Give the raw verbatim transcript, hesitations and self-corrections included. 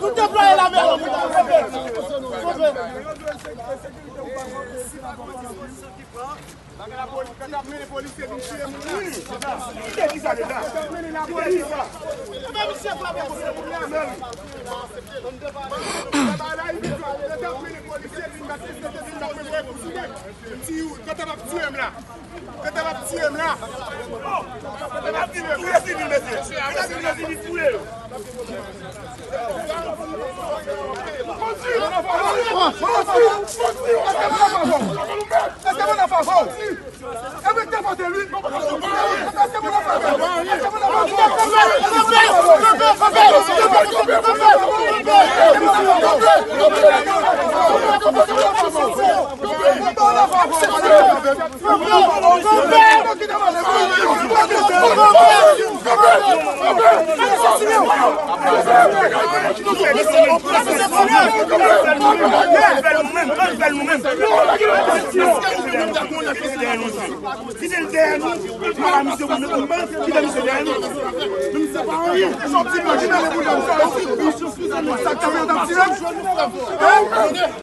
Nou deplwaye lame a. Bagay la, polis, yo t ap mennen polisye vin tiye moun, wi. Kite kisa deja? Yo t ap mennen lapolis. Kite kisa? Enben, misye frape polisye moun nan. Bagay la, yo t ap mennen polisye vin bat, vin bat, vin bat, vin bat, vin bat. Ti ou, yo t ap tiye m la. Yo t ap tiye m la. Yo t ap tiye m. Touye sivil, mesye. Yo t ap tiye sivil, touye yo.